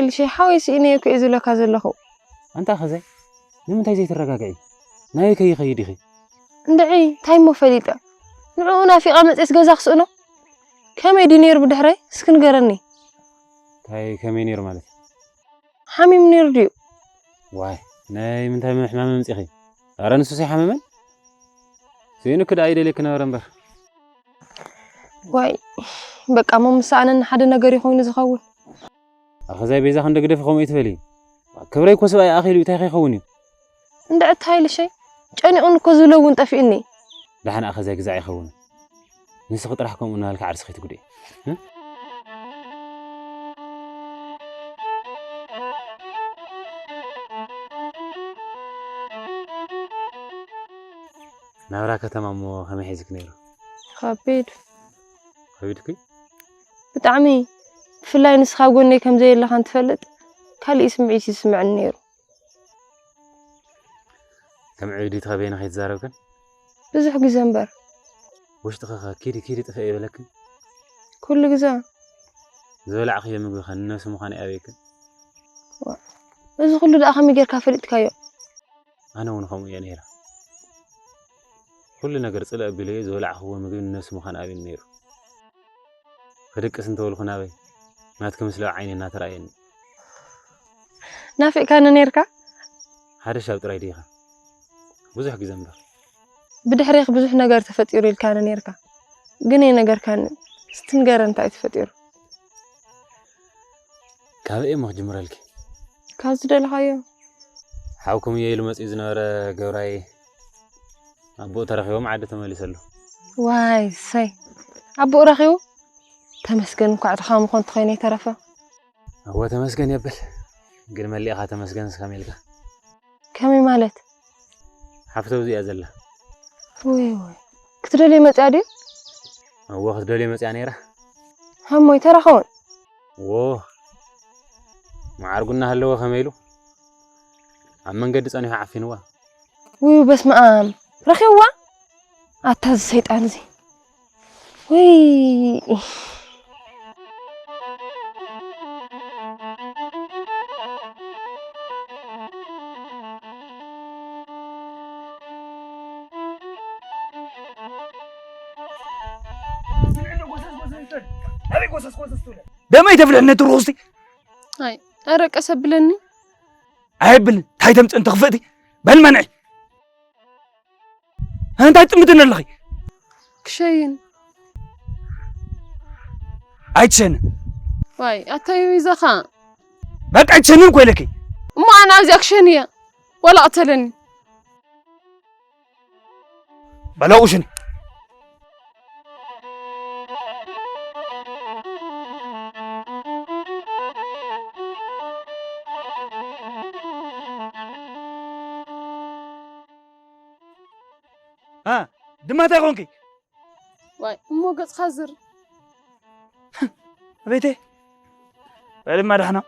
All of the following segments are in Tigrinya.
ልሸይ ሓወይ ስኢነዮ እኮ እየ ዝብለካ ዘለኹ። ኣንታ ኸዛይ፣ ንምንታይ ዘይትረጋግዒ? ናበይ ከይኸይድ ኢኺ? እንድዒ እንታይ እሞ ፈሊጠ? ንዕኡ ናፊቐ መፅየስ ገዛ ክስእኖ? ከመይ ድዩ ነይሩ ብድሕረይ? እስኪ ንገረኒ። እንታይ ከመይ ነይሩ ማለት? ሓሚሙ ነይሩ ድዩ? ዋይ፣ ናይ ምንታይ ሕማም ኣምፂኺ? ኣረ ንሱስ ኣይሓመመን። ስኢኑኪ ደኣ ይደልየኪ ነበረ እምበር። ዋይ፣ በቃ እሞ ምስ ሰኣነኒ ሓደ ነገር እዩ ኮይኑ ዝኸውን። ኣኸዛይ ቤዛ ክንደ ግደፊ ከምኡ ይትበሊ። ክብረይ እኮ ሰብኣይ ኣኺሉ እዩ፣ እንታይ ከይኸውን እዩ? እንድዒ እታ ሃይልሸይ ጨኒቑኒ እኮ ዝብሎ እውን ጠፊኡኒ። ደሓን ኣኸዛይ ግዛዕ ኣይኸውን። ንስኺ ጥራሕ ከምኡ እናበልካ ዓርስኺ ትጉድኢ። እ? ናብራ ከተማ እሞ ከመይ ሒዝኪ ነይሩ? ከቢድ። ከቢድኪ? ብጣዕሚ። ብፍላይ ንስኻ ኣብ ጎነይ ከም ዘየለኻ እንትፈልጥ ካሊእ ስምዒት እዩ ዝስምዐኒ ነይሩ። ከም ዕብዲት ከበይና ከይትዛረብክን? ብዙሕ ግዜ እምበር። ውሽጥኺ ኸ ኪዲ ኪዲ ጥፍእ ይብለክን? ኩሉ ግዜ። ዝበላዕኽዮ ምግቢ ኸ ንነብሲ ምዃኑ ይኣብየክን? ዋ፣ እዚ ኩሉ ደኣ ከመይ ጌርካ ፈሊጥካዮ? ኣነ እውን ከምኡ እየ ነይረ። ኩሉ ነገር ጽልእ ኣቢለዮ ዝበላዕኽዎ ምግቢ ንነብሲ ምዃኑ ኣብዩኒ ነይሩ። ክድቅስ እንተበልኩ ናበይ ናትኪ ምስሊ ኣብ ዓይነይ እናተራእየኒ። ናፊቕካኒ ነይርካ? ሓደ ሻብ ጥራይ ዲኻ? ብዙሕ ግዜ እምበር። ብድሕሬኺ ብዙሕ ነገር ተፈጢሩ ኢልካኒ ነይርካ፣ ግን ኣይነገርካኒ። እስቲ ንገረኒ እንታይ እዩ ተፈጢሩ? ካበይ እሞ ክጅምረልኪ? ካብ ዝደለኻዮ። ሓውኩም እየ ኢሉ መፂኡ ዝነበረ ገብራይ ኣቦኡ ተረኺቦም ዓዲ ተመሊሱ ኣሎ። ዋይ ሰይ፣ ኣቦኡ ረኺቡ? ተመስገን፣ እንኳዕ ድኻ ምኾን ተኾይነ ይተረፈ። እወ ተመስገን የብል፣ ግን መሊእኻ ተመስገን እስከ ኢልካ። ከመይ ማለት? ሓፍተው እዚኣ ዘላ። ወይ ወይ፣ ክትደልዮ መፅያ ድዩ? እወ ክትደልዮ መፅያ ነይራ። ሃሞይ ተራኸቡን? እዎ፣ መዓርጉ እናሃለወ ከመይ ኢሉ ኣብ መንገዲ ጸኒሑ ዓፊንዋ። ውይ በስመ ኣብ፣ ረኺብዋ? ኣታ እዚ ሰይጣን እዚ። ውይ። ደመይ ተፍልሕ ነቲ ርኹስቲ። ኣይ፣ ኣረ ቀስ ኣብለኒ። ኣየብልን። እንታይ ተምፅእ እንተ ክፍእቲ? በል መንዒ። እንታይ ትጥምትኒ ኣለኺ? ክሸይን። ኣይትሸንን። ዋይ፣ ኣታ ይዛኻ። በቃ ኣይትሸንን እኮ ኢለኪ። እሞ ኣነ ኣብዚኣ ክሸን እየ። ዋላ ቅተለኒ። በላኡ ሽን። አ፣ ድማ እንታይ ኾንኪ? ዋይ፣ እሞ ገጽካ ዝር። ቤቴ፣ በልማ ዳሕና።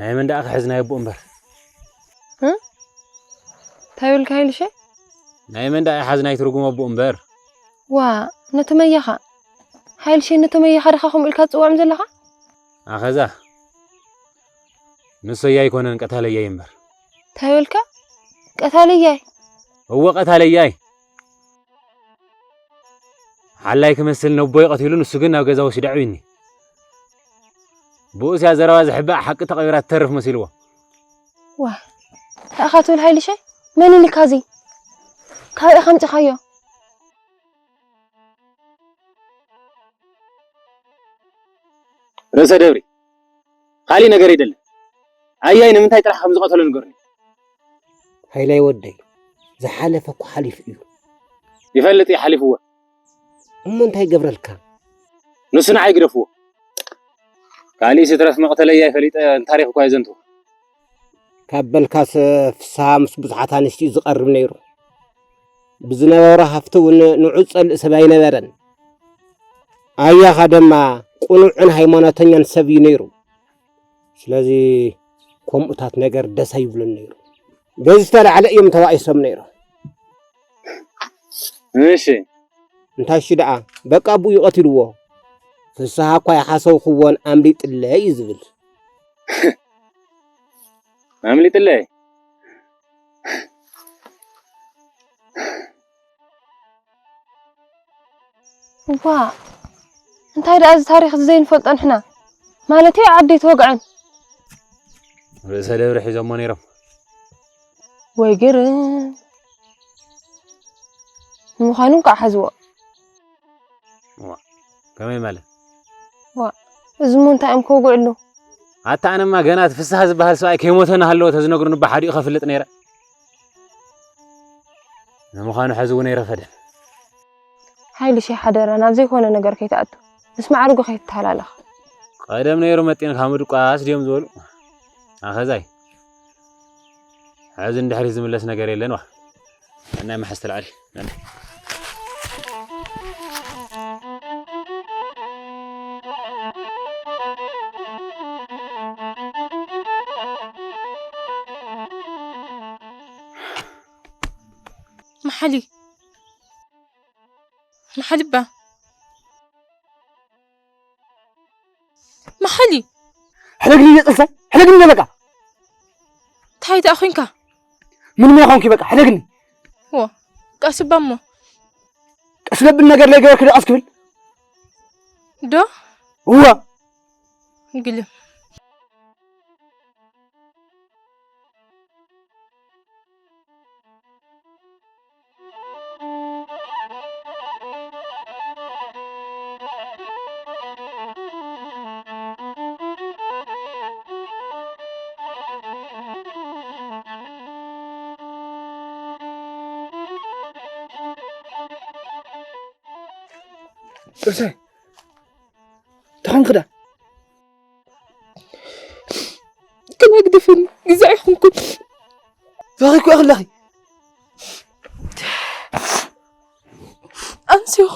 ናይ መን ደኣ ክሕዝ ናይ ኣቦኡ እምበር? እ? እንታይ ኢልካ ሃይልሸ? ናይ መን ደኣ ይሓዝ ናይ ትርጉም ኣቦኡ እምበር? ዋ፣ ነቶ መያኻ። ሃይልሸ፣ ነቶ መያኻ ዲኻ ከምኡ ኢልካ ትጽውዖም ዘለኻ? ኣኸዛ። ንሶይ ኣይኮነን ቀታለያይ እምበር። እንታይ በልካ? ቀታለያይ? እወ ቀታለያይ። ሓላይ ክመስል ነቦይ ቀቲሉ፣ ንሱ ግን ናብ ገዛ ወሲዱ ኣዕብዩኒ። ብኡስያ ዘረባ ዝሕባእ ሓቂ ተቐቢራ ትተርፍ መሲልዎ። ዋ፣ እንታይ ኢኻ ትብል ሃይልሸ? መን ኢልካ እዚ? ካበይ ኢኻ ኣምጺኻዮ? ርእሰ ደብሪ፣ ካሊእ ነገር ኣይደልን። ኣያይ ንምንታይ ጥራሕ ከም ዝቐተሎ ንገሩኒ። ሃይላይ ወደይ፣ ዝሓለፈ እኮ ሓሊፉ እዩ። ይፈልጥ እዩ ሓሊፍዎ። እሞ እንታይ ይገብረልካ? ንሱ ንዓይ ግደፍዎ። ካሊእ ሲትረፍ መቕተለይ ኣይፈሊጠ ታሪኽ እኳ ይዘንቱ። ካብ በልካስ ፍስሃ ምስ ብዙሓት ኣንስትዩ ዝቐርብ ነይሩ። ብዝነበሮ ሃፍቲ እውን ንዑ ዝጸልእ ሰብ ኣይነበረን። ኣያኻ ድማ ቅኑዕን ሃይማኖተኛን ሰብ እዩ ነይሩ። ስለዚ ከምኡታት ነገር ደስ ኣይብሉን ነይሩ። በዚ ዝተላዕለ እዮም ተባኢሶም ነይሮም። እሺ። እንታይ እሺ ደኣ? በቃ ብኡ ይቐትልዎ። ፍስሃ እኳ ይሓሰውክዎን ኣምሊጥለይ እዩ ዝብል። ኣምሊጥለይ? ዋ፣ እንታይ ደኣ እዚ ታሪኽ እዚ ዘይንፈልጦ ንሕና? ማለት እዩ ዓዲ ተወግዐን። ርእሰ ደብሪ ሒዞሞ ነይሮም። ወይ ግርም። ንምዃኑ እንኳዕ ሓዝዎ። ዋ፣ ከመይ ማለት? ዋ፣ እዚ እሞ እንታይ እዮም ከውግዕሉ? ኣታ ኣነማ ገና እቲ ፍስሃ ዝበሃል ሰብኣይ ከይሞተ እናሃለወ ተዝነግሩኒ እባ ሓዲኡ ከፍልጥ ነይረ። ንምዃኑ ሕዚ እውን ኣይረፈደን። ሃይልሽ ሓደራ ናብ ዘይኮነ ነገር ከይትኣቱ፣ ምስ ማዕርጉ ከይትተሃላለኽ። ቀደም ነይሩ መጢንካ ምድቋስ ድዮም ዝበሉ? ኣኸዛይ፣ ሕዚ ንድሕሪት ዝምለስ ነገር የለን ዋ። ናይ መሓዝ ተላዓሊ። መሓሊ፣ መሓሊ እባ። መሓሊ። ሕደግኒ ነጥንሳይ፣ ሕደግኒ በቃ። እንታይ ደኣ ኮንካ? ምን ምን ኾንኪ በቃ፣ ሕደግኒ። ዎ፣ ቀስ እባ እሞ። ቀስ ለብል ነገር ለገበርክ ዶ ቀስ ክብል? ዶ? እዋ። ግልም። ጥርሰይ፣ እንታይ ኾንክ ዳ? ከመይ ግደፈኒ፣ ግዜ ኣይኮንኩን። ተኺኩ እኽለኺ። ኣንስ ይኹ።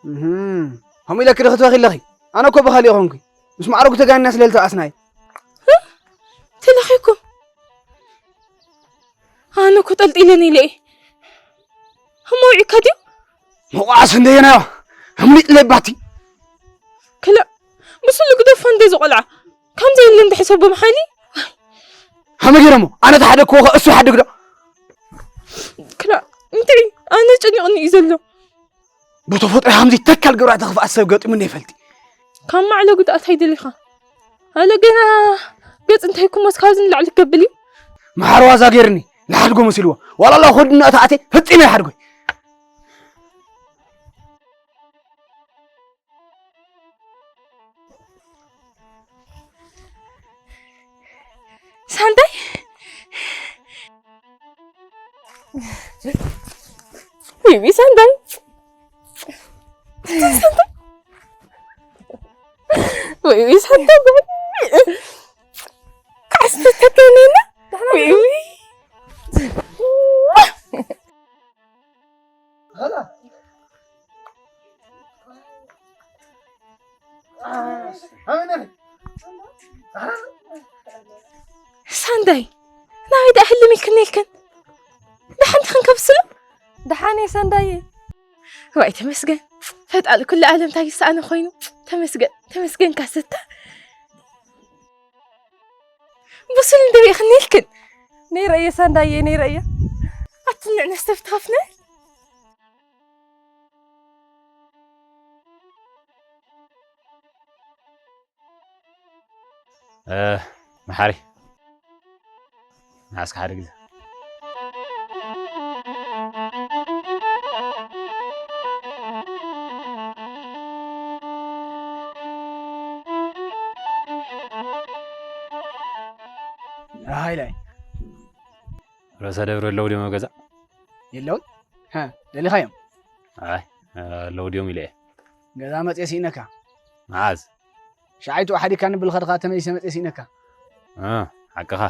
እህም፣ ከምኡ ኢለኪ ዶ ክትበኺ ኣለኺ? ኣነ እኮ ብኻሊእ ኾንኩ። ምስ ማዕረጉ ተጋኒና ስለ ልተባእስናይ። ተለኺኩም። ኣነ እኮ ጠልጢለን ኢለ እየ። እሞ ውዒካ ድዩ? መቋዕስ እንደየናዮ። ኣምሊጥ ለባቲ። ክላ፣ ብስሉ ግደፎ እንደ ዝቆልዓ። ከምዚ ኢሉ እንድሕሰቦ ምሓኒ? ሃመ ገይረሞ፣ ኣነ ተሓደግክዎ ኸ እሱ ሓድግ ዶ? ክላ፣ እንታይ? ኣነ ጨኒቕኒ እዩ ዘሎ። ብተፈጥሮ ሃምዚ ተካል ግብራ ተኽፍኣት ሰብ ገጢሙኒ ይፈልጥ። ካብ ማዕለጉ ደኣ እንታይ ደሊኻ? ኣለ ገና ገጽ እንታይ ኩሞስ ካብዚ ንላዕሊ ክገብል እዩ? መሓር ዋዛ ገይርኒ፣ ንሓድጎ መሲልዎ። ዋላ ላ ኾድ እናተኣቴ ፈጺመ ይሓድጎ። ሳንዳይ? ውይ፣ ውይ፣ ሳንዳይ። ሳንዳይ። ውይ፣ ውይ፣ ሳንዳይ። ካስ ተተከነና። ውይ፣ ውይ። ሳንዳይ፣ ናበይ ደኣ ህልም ኢልክን ኢልክን? ደሓን ዲኽን ከብስሉ? ደሓን እየ ሳንዳየ። ዋይ ተመስገን። ፈጣሪ ኩሉ ዓለም እንታይ ይሰኣኖ ኮይኑ? ተመስገን፣ ተመስገን ካሰታ። ብሱል እንድሪእኽን ኢልክን? ነይረ እየ ሳንዳየ፣ ነይረ እየ። ኣትንዕ ነስተፍትኸፍነ። እ፣ መሓሪ፣ ንዓስካ ሓደ ግዜ። ሃይላይ። ርእሰ ደብሪ ኣለዉ ድዮም ኣብ ገዛ? የለውን። ሃ፣ ደሊኻዮም? ኣይ፣ ኣለዉ ድዮም ኢለ እየ። ገዛ መጽየ ስኢነካ። መዓዝ? ሸዓይቱ ሓዲካ ንብል ኸድኻ ተመሊሰ መጽየ ስኢነካ። እ፣ ሓቅኻ።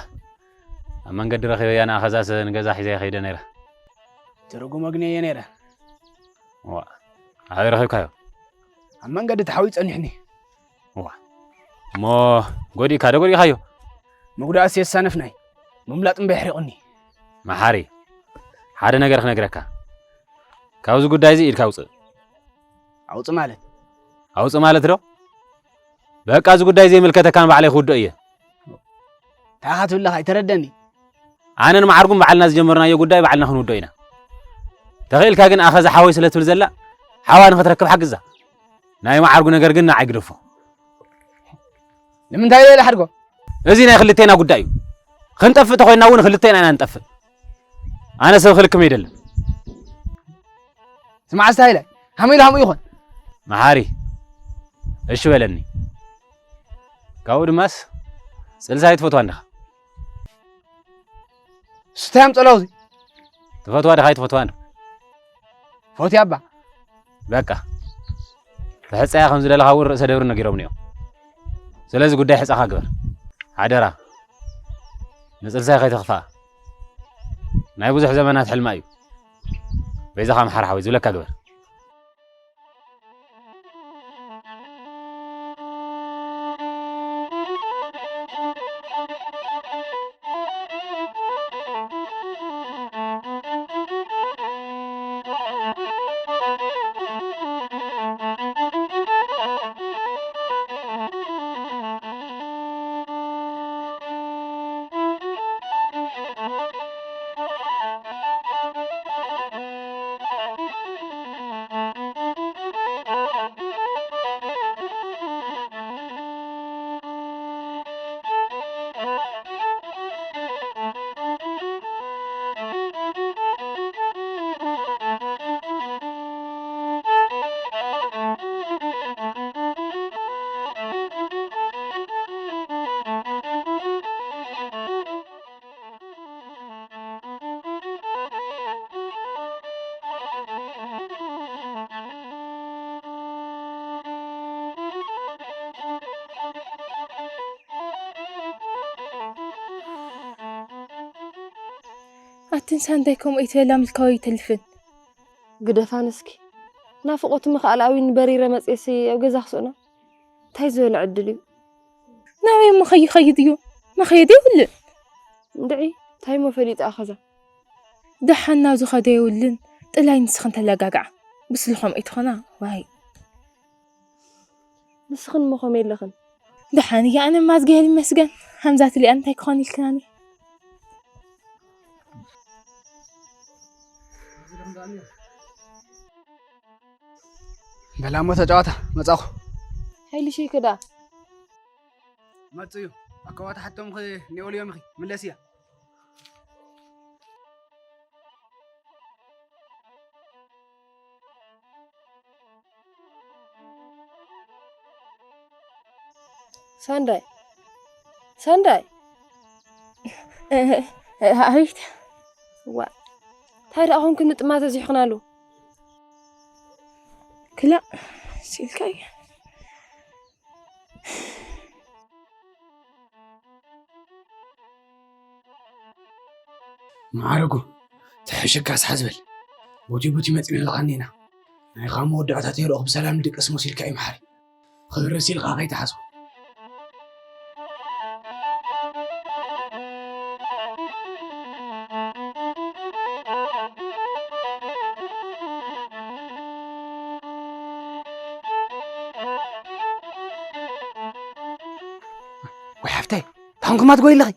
ኣብ መንገዲ ረኺበያ ንኣኸዛስ ንገዛ ሒዘ ከይደ ነይረ። ትርጉሞ ግን እየ ነይረ። ዋ፣ ኣበይ ረኺብካዮ? ኣብ መንገዲ ተሓዊዩ ጸኒሕኒ። ዋ፣ እሞ ጎዲእካ ዶ ጎዲእካዮ? ምጉዳእስ የሳነፍናይ። ምምላጥ እምበይ ኣሕሪቑኒ። መሓሪ፣ ሓደ ነገር ክነግረካ። ካብዚ ጉዳይ እዚ ኢድካ ኣውፅእ። ኣውፅእ ማለት? ኣውፅእ ማለት ዶ? በቃ፣ እዚ ጉዳይ ዘይምልከተካን ባዕለይ ክውድኦ እየ። እንታይ ኢኻ ትብለኻ? ኣይተረደኒ። ኣነን መዓርጉን ባዕልና ዝጀመርናዮ ጉዳይ ባዕልና ክንውድኦ ኢና። ተኽኢልካ ግን ኣኸ ዝሓወይ ስለ ትብል ዘላ ሓዋ ንኽትረክብ ሓግዛ። ናይ መዓርጉ ነገር ግን ንዓይ ግደፎ። ንምንታይ ኢለ ሓድጎ? እዚ ናይ ክልቴና ጉዳይ እዩ። ክንጠፍእ ተኾይንና እውን ክልቴና ኢና ንጠፍእ። ኣነ ሰብ ክልክም ኣይደልን። ስማዕ እስታ ኢለ፣ ሃመ ኢሉ ሃምኡ ይኾን? መሓሪ፣ እሺ በለኒ። ካብኡ ድማስ፣ ጽልሳይ ትፈትዋ እንዲኻ? ስታይ ኣምጸሎ ኣብዚ። ትፈትዋ ዲኻ ኣይትፈትዋን? ፈትያ እባ። በቃ። ክሕጸያ ከም ዝደለኻ እውን ርእሰ ደብሪ ነጊሮምኒ እዮም። ስለዚ ጉዳይ ሕጻኻ ግበር። ሓደራ። ንጽልሳይ ከይተኽፍኣ። ናይ ብዙሕ ዘመናት ሕልማ እዩ። በይዛኻ መሓር ሓወይ ዝብለካ ግበር። ኣትን ሳንዳይ ከምኡ ይትበላ ምልካዊ ይተልፍን። ግደፋን እስኪ። ናፍቖት ምኽኣል ኣዊን በሪረ መጽየሲ ኣብ ገዛ ክስእኖ። እንታይ ዝበለ ዕድል እዩ? ናበይ እሞ ከይኸይድ እዩ? መኸየዲ የብሉን። እንድዒ፣ እንታይ እሞ ፈሊጡ ኣኸዛ? ደሓን ናብ ዝኸዶ የብሉን። ጥላይ ንስኽን ተለጋግዓ። ብስልኾም ኣይትኾና። ዋይ። ንስኽን እሞ ኸመይ ኣለኽን? ደሓን እየ ኣነ እማ እዝግሄር ይመስገን። ሃምዛ ትልያን እንታይ ክኾን ኢልክናኒ? በላ እሞ ተጫዋታ መጻኹ። ሓይሊ ሽይ ክዳ። መጽኡ እዩ። ኣከዋታ ሓቶም ኸ ኔኦልዮም ኢኺ። ምለስያ። ሳንዳይ፣ ሳንዳይ። እ፣ እ፣ ኣቤት። ዋ፣ እንታይ ደኣ ኾንክን ምጥማት በዚሕክናሉ? ክላእ፣ ሲልካ እየ። መዓረጉ፣ ተሐሽካ ስሓ ዝበል። ቦቲ ቦቲ መጺና ኣለኻኒና። ናይኻ መወዳእታ ተይረእኹ ብሰላም ልድቀስ መሲልካ እዩ መሓሪ። ክብሪ ሲልካ ከይትሓስቦ። ወይ ሓፍተይ፣ ታንኩማ ትጎይ ኣለኺ?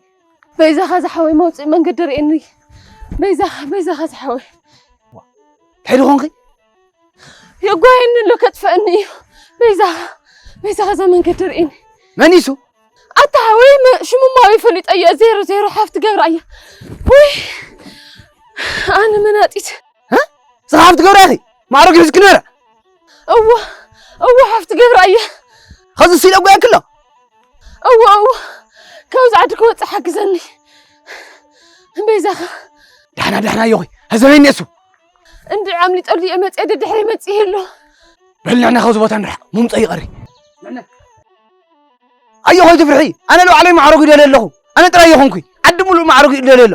በይዛኻ ዝሓወይ መውፅኢ መንገዲ ርእየኒ። በይዛኻ፣ በይዛኻ ዝሓወይ። እንታይ ደኾንኺ? የጓየኒ ኣሎ፣ ከጥፍአኒ እዩ። በይዛኻ፣ በይዛኻ እዛ መንገዲ ርእየኒ። መን እዩ እሱ? ኣታ ሓወይ፣ መ-፣ ሽሙ እሞ ኣበይ ፈሊጠዮ? ዜሮ ዜሮ ሓፍቲ ገብራ እያ። ውይ፣ ኣነ መናጢት። እ? እዛ ሓፍቲ ገብራ ኢኺ? ማዕረግ ሒዝኪ ነይረ? እወ፣ እወ፣ ሓፍቲ ገብራ እየ። ኸዚ ሲለ ጓየኪ ኣሎ? እወ፣ እወ፣ ካብዚ ዓዲ ክወፅእ ሓግዘኒ። በይዛኻ። ዳሕና፣ ዳሕና እዮኺ፣ ህዘበኒ እሱ። እንድዒ ኣምሊጠሉ እየ መፅየ፣ ደድሕሪ መፅእ ኣሎ። በል ንሕና ካብዚ ቦታ ንርሓቕ፣ ምምፀ ይቐሪ። ኣዮ ኾይ ትፍርሒ፣ ኣነ ንባዕለይ ማዕረጉ ይደልየ ኣለኹ። ኣነ ጥራይ ይኹንኩ፣ ዓዲ ሙሉእ ማዕረጉ ይደልየ ኣሎ።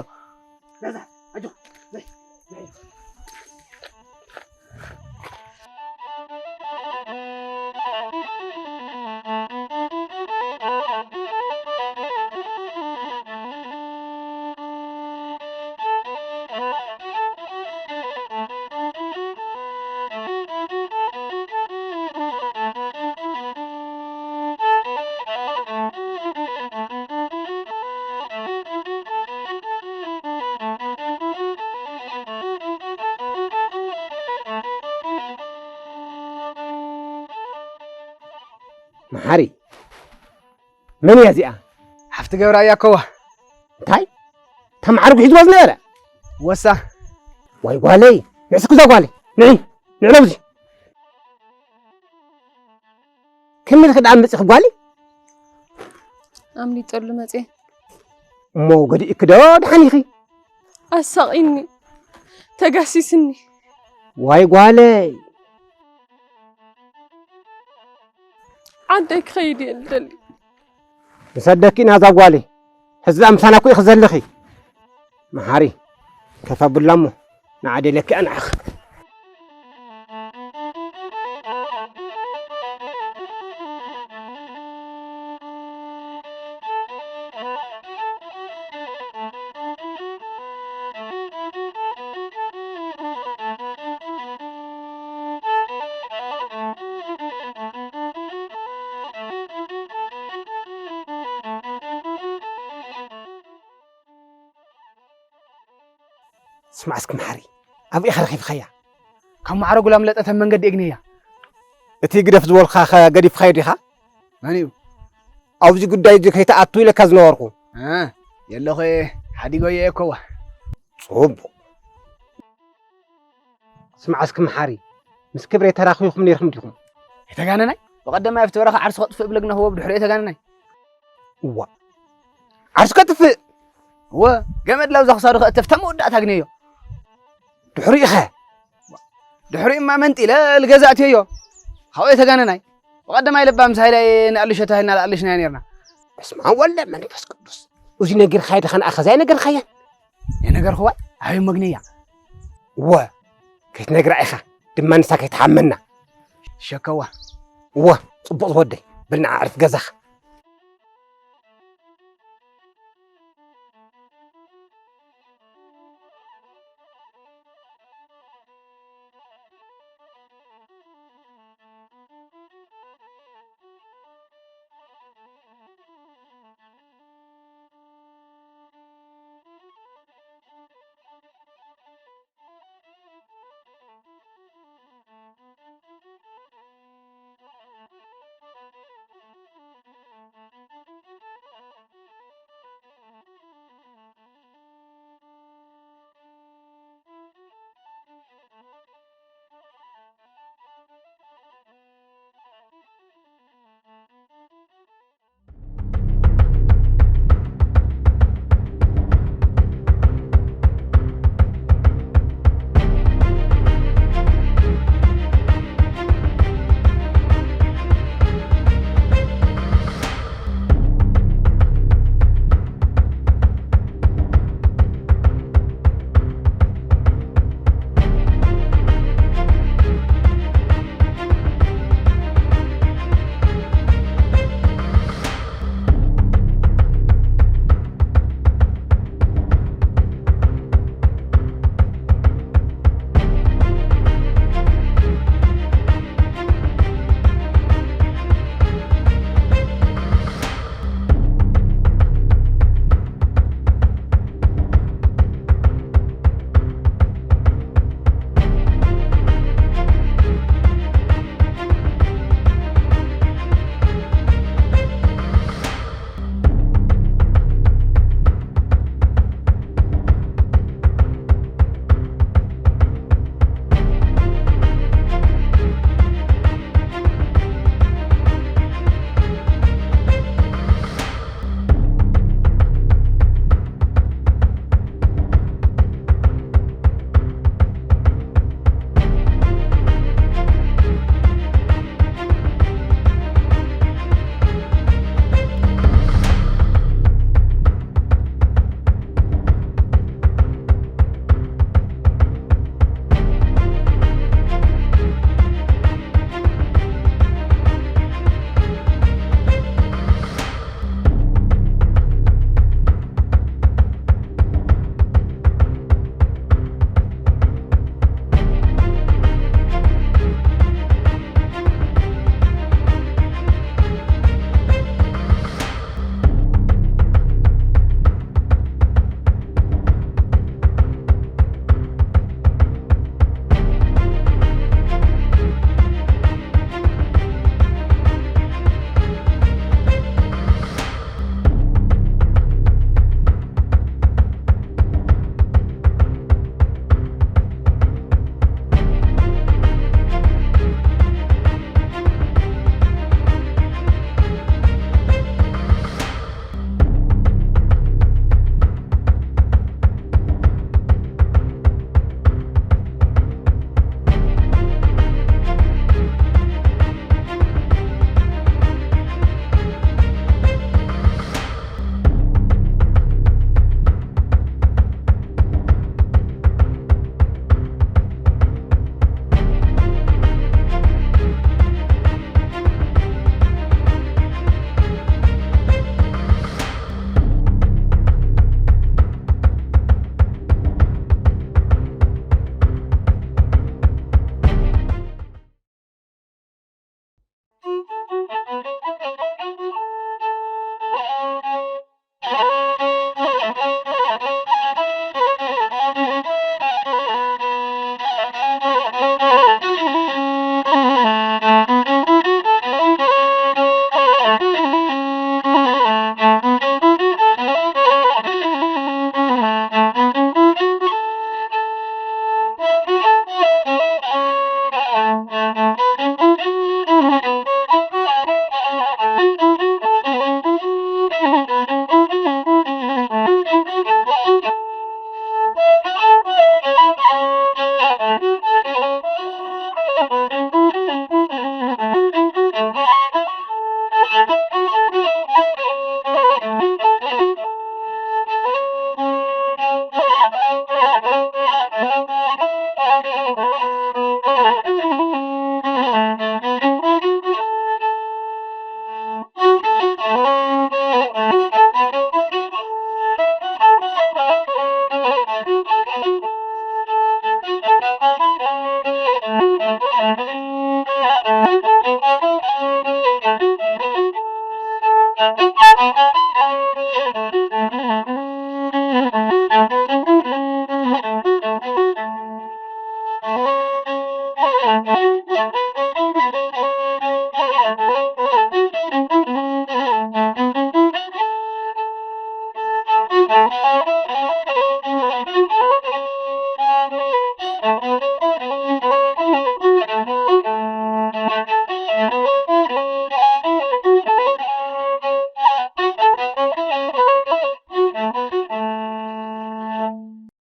መሓሪ፣ መን እያ እዚኣ? ሓፍቲ ገብራ እያ እኮዋ። እንታይ? እታ ማዕርጉ ሒዝዋ ዝነበረ? ወሳ። ዋይ ጓለይ፣ ንዕስኪ እዛ ጓለይ። ንዒ፣ ንዒ ናብዚ። ከመይ ኢልኪ ደኣ መጺኺ ጓለይ? ኣምሊጠሉ መጽየ። እሞ ገዲእኪ ዶ ደሓን ኢኺ? ኣሳቒኒ፣ ተጋሲስኒ። ዋይ ጓለይ። ዓደይ ክኸይድ እየ ዝደሊ። ንሰደኪ ኢና እዛ ጓለይ። ሕዚ ደኣ ምሳና እኮ ኢኺ ዘለኺ። መሓሪ፣ ከፍ ኣብላ እሞ ንዓ ደልየኪ እየ ንዓኺ። ስማዕ እስኪ መሓሪ፣ ኣብኡ ኢኻ ረኺብኻያ? ካብ ማዕረጉ ላምለጠት ኣብ መንገዲ እግኒ እያ። እቲ ግደፍ ዝበልካ ኸ ገዲፍኻዮ ዲኻ? መን እዩ? ኣብዚ ጉዳይ እዚ ከይትኣቱ ኢለካ ዝነበርኩ። እ፣ የለኹ እየ፣ ሓዲጎ እየ እኮዋ። ጽቡቕ። ስማዕ እስኪ መሓሪ፣ ምስ ክብሬ ተራኺብኩም ነይርኩም ዲኹም? ኣይተጋነናይ። ብቐደማይ ኣብቲ በረኻ ዓርሱ ከጥፍእ ብለግና ህቦ ብድሕሪኡ ኣይተጋነናይ። እዋ። ዓርሱ ከጥፍእ? እወ፣ ገመድ ላብዛ ክሳዱ ከእተፍ፣ እታ መወዳእታ ግነዮ። ድሕሪኡ ኸ? ድሕሪኡማ መንጢለ ልገዛ ኣትየዮ። ካብኡ ኣይተጋነናይ። ብቐደማይ ለባም ምስ ሃይላይ ንኣልሾ ተባሂልና ኣልሽናዮ ነይርና። በስመ ኣብ ወወልድ ወመንፈስ ቅዱስ። እዚ ነጊርካዮ ዲኻ ንኣኻ? እዛ ኣይነገርካያን? የነገርክዋ፣ ኣበይ መግነያ? እወ፣ ከይትነግራ ኢኻ፣ ድማ ንሳ ከይትሓመና። ሸከዋ። እወ፣ ጽቡቕ ዝወደይ፣ በል ንዓ ኣዕርፍ ገዛኻ።